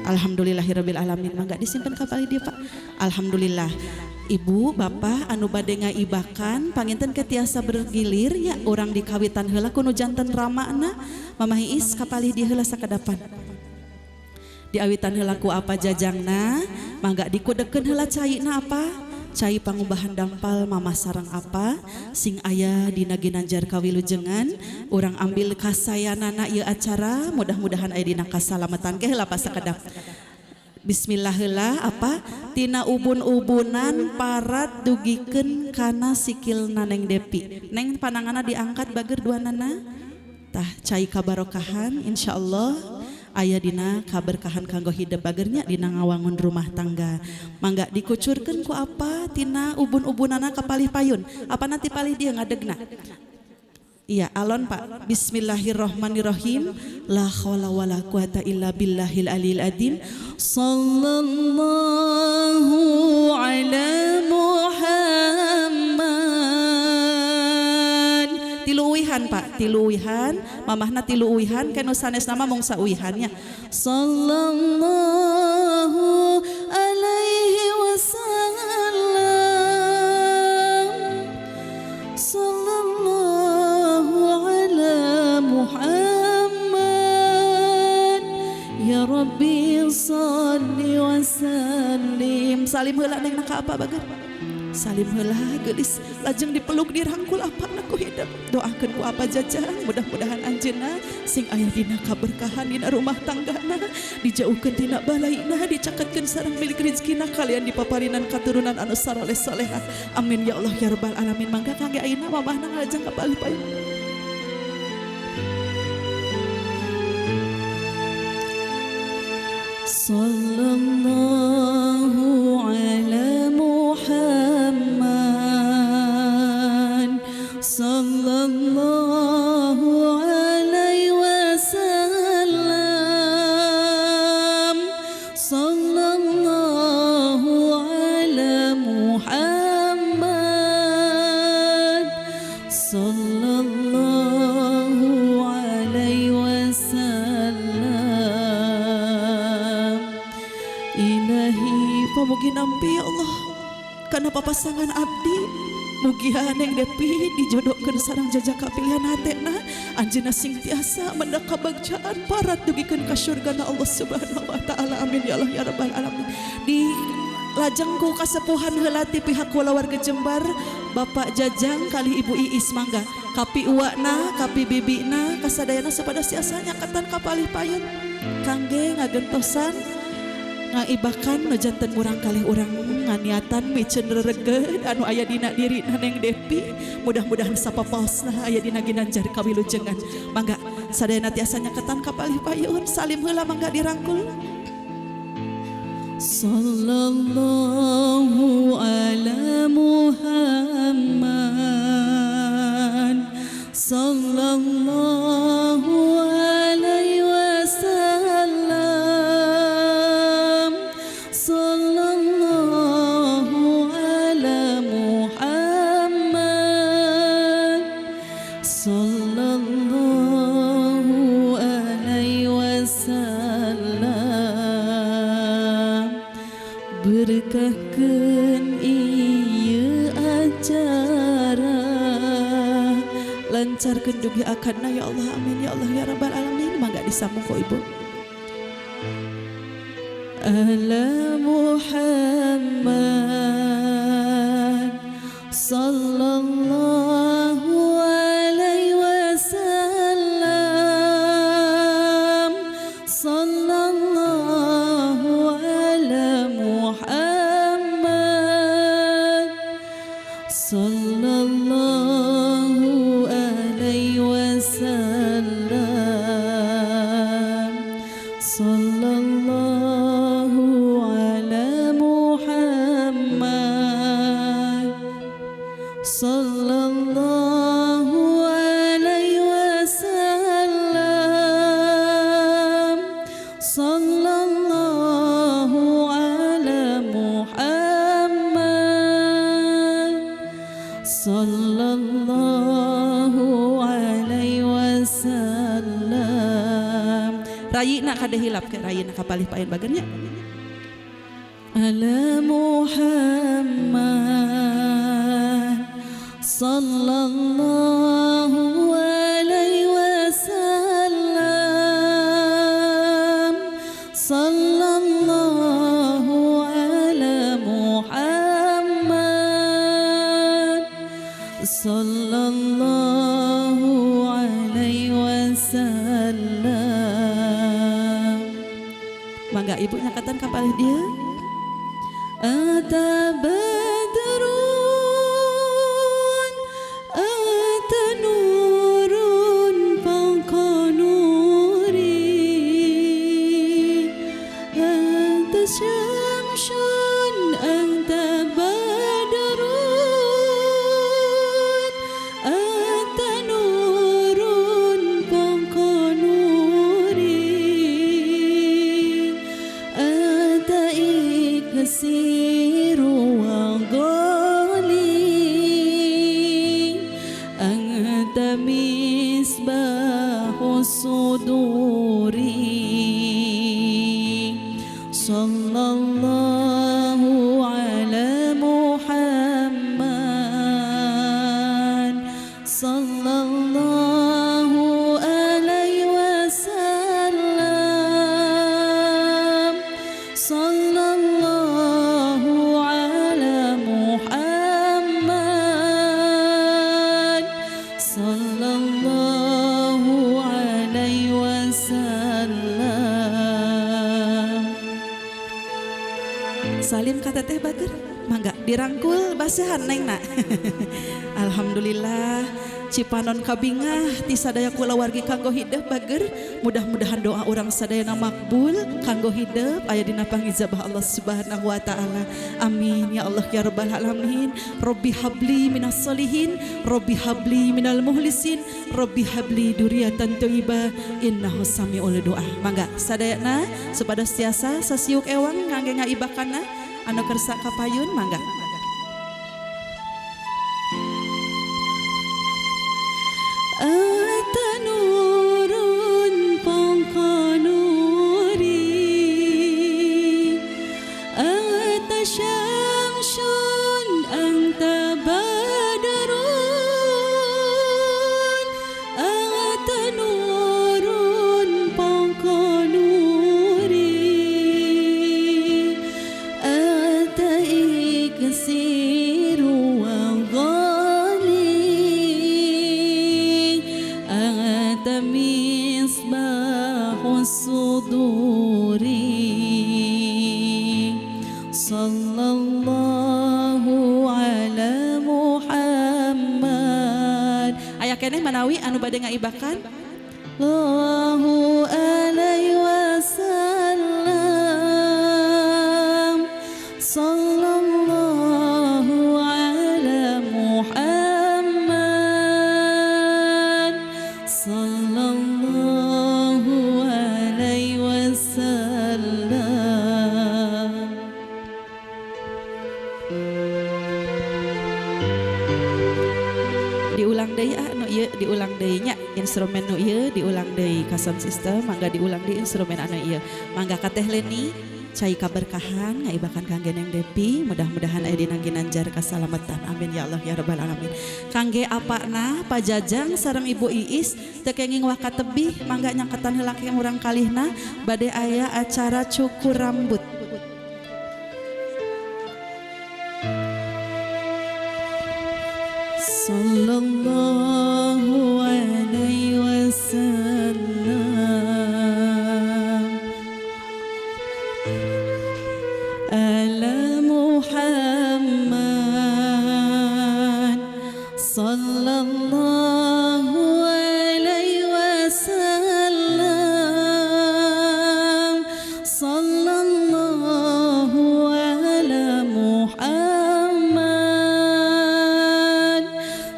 Alhamdulillahirabbil alamin. Mangga disimpen ka palih dieu, Pak. Alhamdulillah. Ibu, bapak anu bade ngaibakan panginten ke tiasa bergilir nya, urang dikawitan heula ku nu janten ramana. Mamah Iis ka palih dieu heula sakedapan. Diawitan heula ku apa jajangna, mangga dikudekeun heula caina apa? Cai pangumbahan dampal mama sareng apa sing aya dina ginanjar kawilujengan. Urang ambil kasayanana ieu acara, mudah-mudahan aya dina kasalamatan. Ke heula sakedap. Bismillah heula apa tina ubun-ubunan parat dugikeun kana sikilna Neng Depi. Neng, pananganna diangkat bager duanana. Tah, cai kabarokahan, insyaallah aya dina kaberkahan kanggo hidep bagernya dina ngawangun rumah tangga. Mangga dikucurkeun ku apa tina ubun-ubunana ka palih payun. Apa nanti palih dia ngadegna. Iya, alon Pak. Bismillahirrahmanirrahim. La haula wala quwata illa billahil aliyil azim. Sallallahu ala Muhammad. Tilu uihan Pak, tilu uihan, mamahna tilu uihan, kan nu sanes nama mung sauihannya. Sallallahu alaihi wasallam. Sallallahu ala Muhammad. Ya Rabbi salli wa sallim. Salim heula neng ka apa bager? Salim heula geulis, lajeng dipeluk dirangkul apa ku hidep. Doakeun ku apa jajang, mudah-mudahan anjeunna sing aya dina kaberkahan dina rumah tanggana, dijauhkeun tina balaina, dicaketkeun sareng milik rezekina, kalian dipaparinan katurunan anu saroleh soleha. Amin ya Allah ya rabbal alamin. Mangga kangge ayeuna mamahna ngalajeng ka palih payun. Sallallahu ala Muhammad. Sallallahu alaihi wasallam. Sallallahu ala Muhammad. Sallallahu alaihi wasallam. Ilahi pamugi nampi ya Allah kana papasangan abdi, mugia Neng Depi dijodohkeun sareng jajaka pilihan hatena, anjeunna sing tiasa mendak kabagjaan parat dugikeun ka surgana Allah Subhanahu wa taala. Amin ya Allah ya rabbal alamin. Di lajeng ku kasepuhan heula ti pihak kulawarga Jembar, Bapak Jajang kali Ibu Iis, mangga kapi uakna, kapi bibina, kasadayana sapada siasa nyakatan ka palih payun kangge ngagentosan ngaibakan nu janten murang kalih urang nganiatan miceun reregeud anu aya dina diri Neng Depi, mudah-mudahan sapapaosna aya dina ginanjar kawilujengan. Mangga sadayana tiasa nyaketan ka palih payun, salim heula, mangga dirangkul. Sallallahu ala Muhammad. Sallallahu alaihi wasallam. Sallallahu ala Muhammad. Sallallahu alaihi wasallam. Berkahkeun ieu acara, lancarkeun dugi akadna ya Allah. Amin ya Allah ya rabbal alamin. Mangga disambung ku ibu. Ala Muhammad. Sallallahu alaihi wasallam. Sallallahu ala Muhammad. Sallallahu alaihi wasallam. Sallallahu ala Muhammad. Sallallahu alaihi wasallam. Sallallahu ala Muhammad. Sallallahu alaihi wasallam. Rayina kade hilap ke rayina kapalih paen bagernya. Ala Muhammad sallallahu alaihi wasallam, sallallahu ala Muhammad, sallallahu alaihi wasallam. Mangga ibu nyakatan kapalih dia. Ata badrun ata nurun fawqa nuri, anta syamsun anta badrun anta nurun fawqa nuri, anta iksiru wa ghali, anta misbahu suduri, sallallahu ala Muhammad, sallallahu alaihi wasallam, sallallahu ala Muhammad, sallallahu alaihi wasallam. Salim ka teteh bager, mangga dirangkul basehan neng na. Alhamdulillah Cipanon kabingah ti sadaya kulawargi kanggo hidep bager, mudah-mudahan doa urang sadayana makbul kanggo hidep aya dina pangijabah Allah Subhanahu wa taala. Amin ya Allah ya rabbal alamin. Robbi habli minas solihin, robbi habli minal muhlisin, robbi habli dzurriatan thayyibah innahu samiul doa. Mangga sadayana supados tiasa sasiuk ewang ngangge ngaibakanna anu kersa kapayun mangga. Ata nurun fawqa nuri, anta syamsun anta badrun, anta nurun fawqa nuri, anta iksiru wa ghali, anta misbahu suduri, sallallahu ala Muhammad. Aya keneh manawi anu bade ngaibakan. Allahu alaihi wasallam, sallallahu ala Muhammad, sallallahu alaihi wasallam. Diulang deui ah nu ieu, diulang deui nya instrumen nu ieu, diulang deui ka sound system, mangga diulang deui instrumen anu ieu. Mangga ka Teh Leni cai kaberkahan ngaibakan kangge Neng Depi, mudah-mudahan aya dina ginanjar kasalamatan. Amin ya Allah ya rabbal alamin. Kangge apana Pajajang sareng Ibu Iis teu kenging wakatebih, mangga nyangketan heula ke urang kalihna bade aya acara cukur rambut. Sallallahu alaihi wasallam ala Muhammad, sallallahu alaihi wasallam, sallallahu ala Muhammad,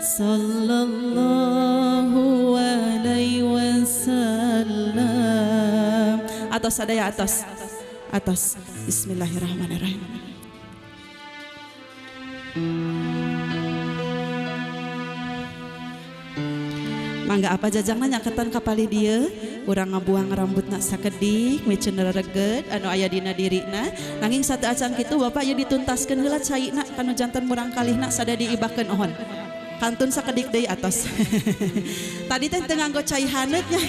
sallallahu alaihi wasallam. Atas sadaya atas. Atas. Bismillahirrahmanirrahim. Mangga apa jajangna nyaketan ka palih dieu, urang ngabuang rambutna sakedik miceun rereget anu aya dina dirina. Nanging satu acan kitu Bapak ieu dituntaskeun heula caina kanu janten murang kalihna sada diibakeun ohon. Kantun sakedik deui atos. Tadi teh teu nganggo cai haneut nya.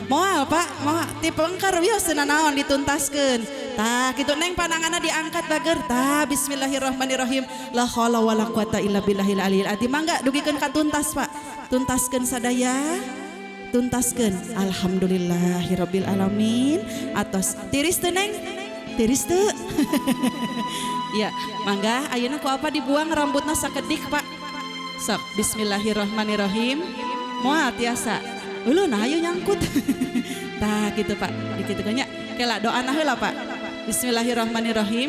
Moal Pak, moal tipengker wios teu nanaon dituntaskeun. Tah kitu Neng pananganna diangkat bager. Tah bismillahirrahmanirrahim. La haula wala quwata illa billahil aliyil azim. Mangga dugikeun ka tuntas Pak. Tuntaskeun sadaya. Tuntaskeun. Alhamdulillahirabbil alamin. Atos tiris teu Neng? Tiris teu? Ya, mangga ayeuna ku apa dibuang rambutna sakedik Pak. Sok bismillahirrahmanirrahim. Moal tiasa. Uluh nah ayo nyangkut. Tah gitu Pak, dikitukeun nya. Kela doana heula Pak. Bismillahirrahmanirrahim.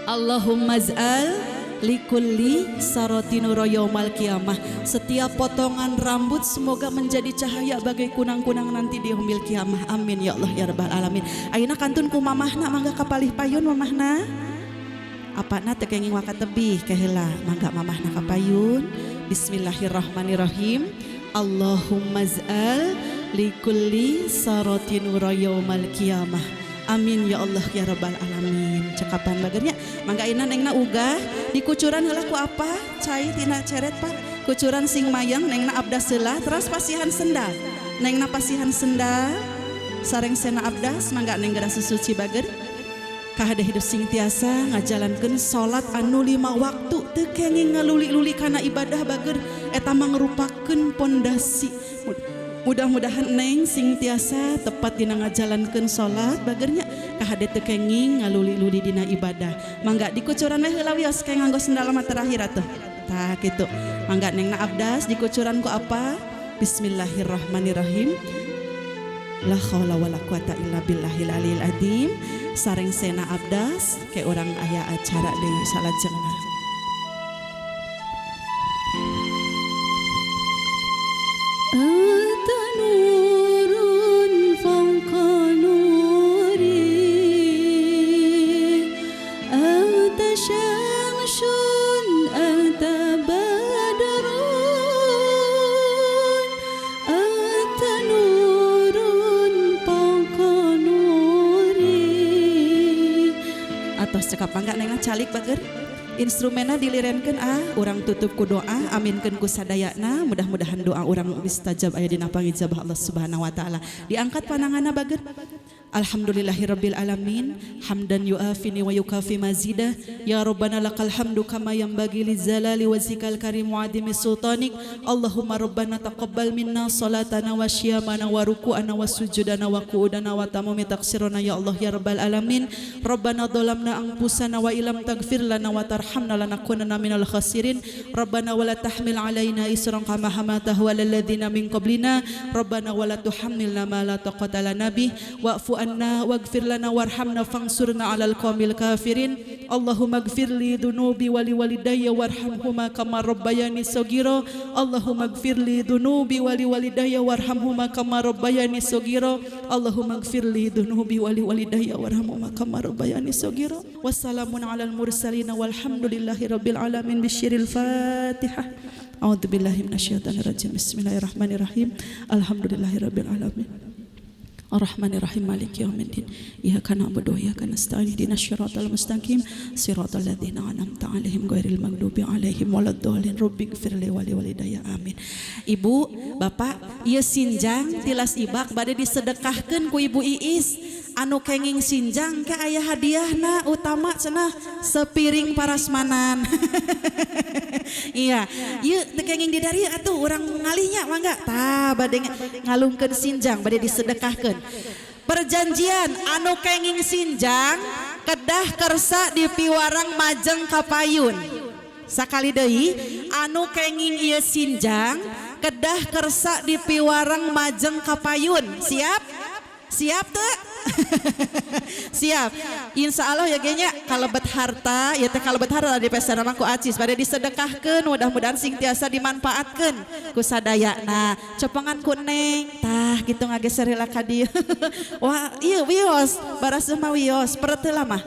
Allahumma z'al likulli sarati nura yaumal qiyamah. Setiap potongan rambut semoga menjadi cahaya bagai kunang-kunang nanti di yaumil qiyamah. Amin ya Allah ya rabbal alamin. Ayeuna kantun ku mamahna mangga kapalih payun mamahna. Apana teu kenging waka tebih keheula mangga mamahna kapayun. Bismillahirrahmanirrahim. Allahumma z'al likulli sarati nura yaumal qiyamah. Amin ya Allah ya rabbal alamin. Cekapan bagernya mangga ayeuna nengna ugah dikucuran heula ku apa cai tina ceret Pak. Kucuran sing mayang nengna abdas heula terus pasihan sendal. Nengna pasihan sendal sareng sena abdas mangga neng geura susuci bager. Kahade hidup sing tiasa ngajalankeun salat anu 5 waktu teu kenging ngaluli-luli kana ibadah bager eta mangrupakeun pondasi. Mudah-mudahan neng sing tiasa tepat dina ngajalankeun salat bagernya kahade teu kenging ngaluli-luli dina ibadah. Mangga dikucuran we heula wios ke nganggo sendal mah terakhir atuh. Tah kitu. Mangga nengna abdas dikucuran ku apa? Bismillahirrahmanirrahim. La haula wala quwata illa billahil aliyil azim. Sareng sena abdas ke orang aya acara deui salajengna. Anta nurun fawqa nuri, anta syamsun anta badrun, anta nurun fawqa nuri. Atos cekap mangga nengah calik bager. Instrumenna dilirenkeun ah, urang tutup ku doa, aminkeun ku sadayana, mudah-mudahan doa urang mustajab aya dina pangijabah Allah Subhanahu wa taala. Diangkat pananganna bager. Alhamdulillahirabbil alamin, hamdan yuafini wa yukafi mazidah. Ya Rabbana lakal hamdu kama yanbaghi lizalali wajhikal karim wa azimi sultanik. Allahumma rabbana taqabbal minna salatana wa syiyamana wa ruku'ana wa sujudana wa qu'udana wa tamami taqsirana ya Allah ya rabbal alamin. Rabbana dhalamna anfusana wa illam taghfir lana wa tarhamna lanakunanna minal khasirin. Rabbana wa la tahmil alaina isran kama hamaltahu alal ladzina min qablina. Rabbana wa la tuhammilna ma la taqata lana bih wa'fu anna waghfir lana warhamna fansurna 'alal qaumil kafirin. Allahumma ighfir li dhunubi wa li walidayya warhamhuma kama rabbayani shaghira. Allahumma ighfir li dhunubi wa li walidayya warhamhuma kama rabbayani shaghira. Allahumma ighfir li dhunubi wa li walidayya warhamhuma kama rabbayani shaghira. Wassalamun 'alal mursalin walhamdulillahi rabbil alamin. Bisyiril Fatihah. A'udzu billahi minasyaitonir rajim. Bismillahirrahmanirrahim. Alhamdulillahirabbil alamin. Ar-Rahmanir-Rahim Maliki yaumiddin. Iyyaka na'budu wa iyyaka nasta'in. Ihdinas siratal mustaqim. Siratal ladzina an'amta 'alaihim ghairil maghdubi 'alaihim waladdallin. Rabbighfirli wa liwalidayya. Amin. Ibu, Bapak, ieu sinjang tilas ibak bade disedekahkeun ku Ibu Iis. Anu kenging sinjang ke aya hadiahna utama cenah sepiring parasmanan. Iya, ieu teu kenging di dieu atuh urang ngalihnya mangga. Tah bade ngalungkeun sinjang bade disedekahkeun. Perjanjian anu kenging sinjang kedah kersa dipiwarang majeng kapayun. Sakali deui anu kenging ieu sinjang kedah kersa dipiwarang majeng kapayun. Siap? Siap teu? Siap. Insya Allah ya genya kalebet harta ya teh kalebet harta di pesta mah ku acis pada disedekahkeun mudah-mudahan sing tiasa dimanfaatkeun ku sadayana. Copongan ku neng tah kitu ngageser heula ka dieu. Wah, ieu wios, baraseuh mah wios, peret heula mah.